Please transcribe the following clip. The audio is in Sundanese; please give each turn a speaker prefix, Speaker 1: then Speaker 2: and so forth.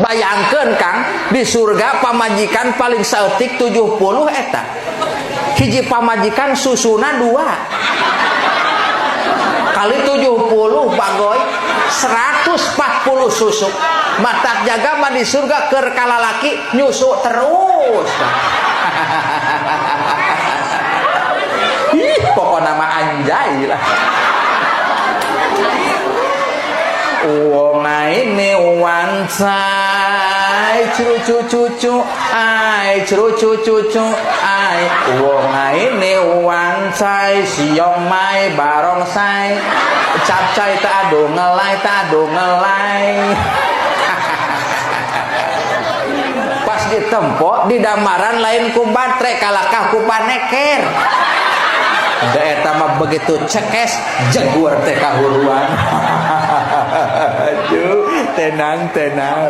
Speaker 1: Bayangkeun, Kang, di surga pamajikan paling saeutik 70 eta. Hiji pamajikan susuna 2. Kali 70 bagoy 140 susu. Matak jaga mah di surga keur kalalaki nyusu terus. Ih, pokokna mah anjay lah. Wong aine wancai cru cucu ai cru cucu ai wong aine wancai siong mai barongsai capcai tak ado ngelai tak ado ngelai. Pas ditempo di damaran lain ku batre kalakah ku paneker. Da eta mah begitu cekes jegur teh kahuruan. Aduh, tenang tenang.